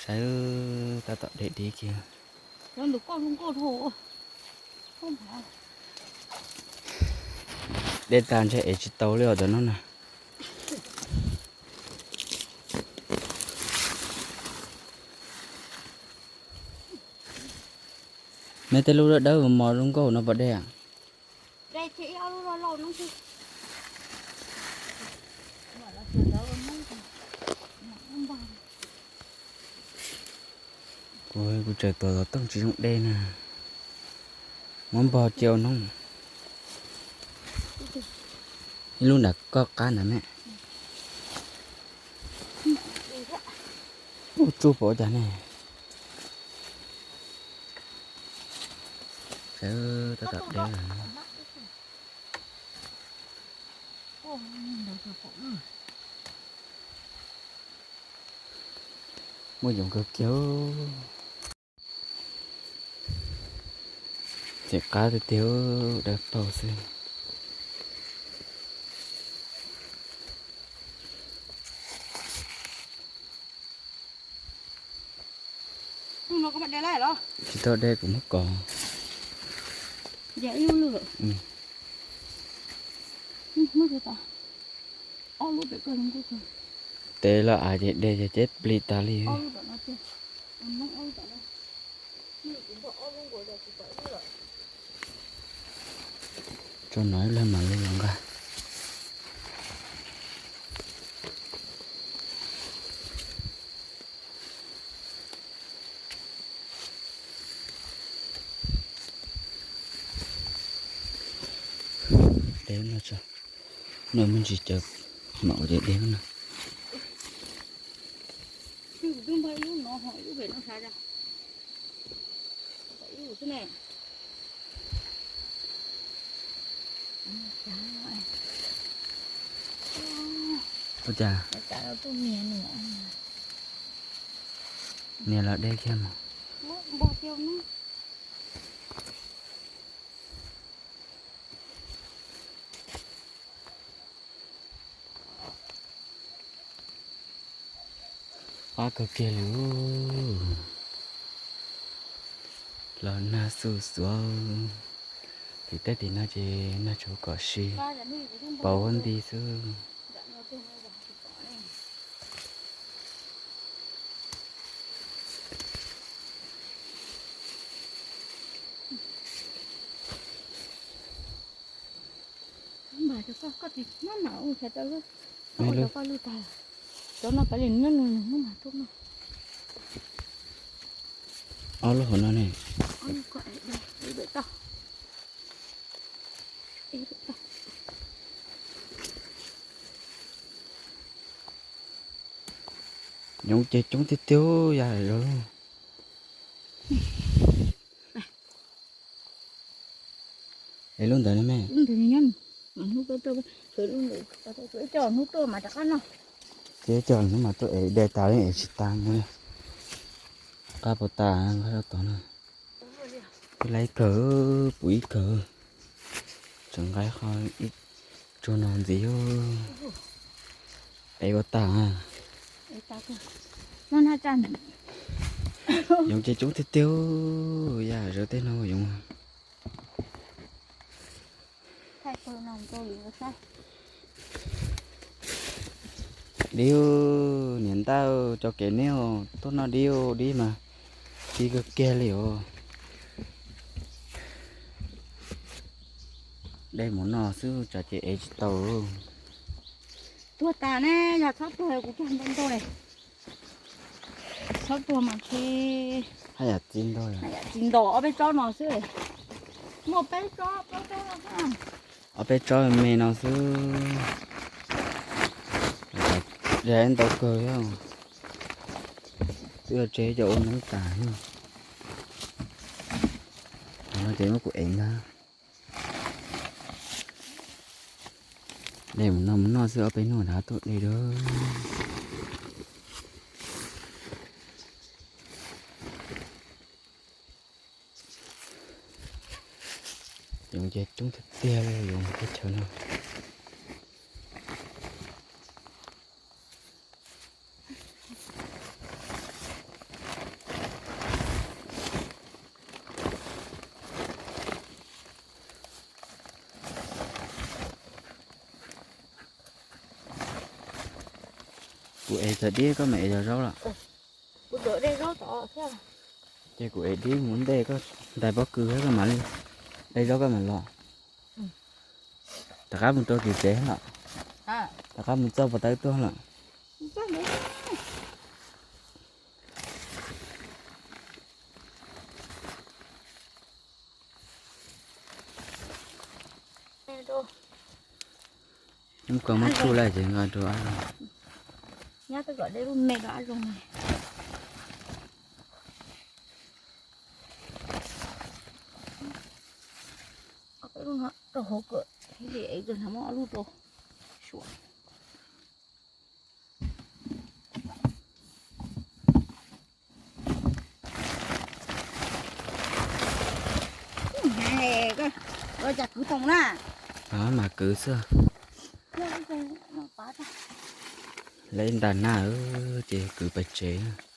Tawv tab tom deb deb kiag. Deb tag ntshe ev tsis tau li os cov no na. Neb tej lub dawb dawb mos zoo nkauj no puas deb? Kuv, kuv tseem tuav xov tooj tsis zoo deb na. Muab npog cia ua noob. Ib lub nram koj qab ntawd ne. Ub, tsuj pom cas ne. Sawv tab tom deb. Muaj yoov kawg kiag. Tseem qab tiag tiag, dawb paug xwb. Tsis tau deb kuv muab kov. Tes los av ces deb ces ceb plig tas li. Tso no ib leeg mam li los nqa. Deb no tso, no me ntsis cawv mam ua deb deb no. Ua cas nias los deb kiag mas. Qab kawg kiag li. Los nag xuj xuav. Tim teb tim no ces nag tsuas kom si, pauv huab nti xwb. Cov no kav liam nyob nws nws hnub mas tuaj noj. Ob lub hauv no ne. Yoov ces coob tiag tiag yam zoo. Es lub ntawd ne me? Hnub tuaj, hnub tuaj mas rov qab noj. Ces coj hnub mas tuaj es de tas li es tsis tas mus. Qab puas tas nqa rau tod na. Peb laib ib kawg, pum ib kawg. Tseem nqa qho ib tsuag no ntxiv. Es ua tas. Yoov ces coob tiag tiag, yam zoo tej no yoov. Dib, niam ntaj, tso kev neb tuaj noj dib, dib mas dib kawg kiag li os. De mus noj xwb tsam ces ev tsis tau. Tuag tas ne, yog txhob tuag kuv cog ntau ntau li. Txhob tuag mas ntshe haj yam txi ntau, haj yam txi ntau. Ob peb tsob no xwb. Muaj peb tsob, peb tsob no xwb. Ob peb tsob me no xwb. Zais ntau kawg thiab. Twb yuav tseg cov ua noob tas. Qhov no ces muab kuv ev ntag. De mus noj mus noj xwb, ob peb hnub rov tuaj de dua. Yoov ces coob tiag tiag li yoov teb chaws no. Es txog dib koj mam ev cov zaub los. Ces kuv ev dib mus ntej koj ntais pob kws thiab koj mam li de zaub koj mam los. Rov qab mus rau tim tsev los. Rov qab mus txoj puas tawb tuaj los. Ub, koj muab tsuj lawm ces nqa rau ab zoo. Nyab twb kom de lub me rau ab zoo. Rau hauv kawm, es kawg hnav muab ob lub rau suav. Ua cas kwv toom na. Mas kwv xwb. Lawv ib nta nag ces kwv pes tsev.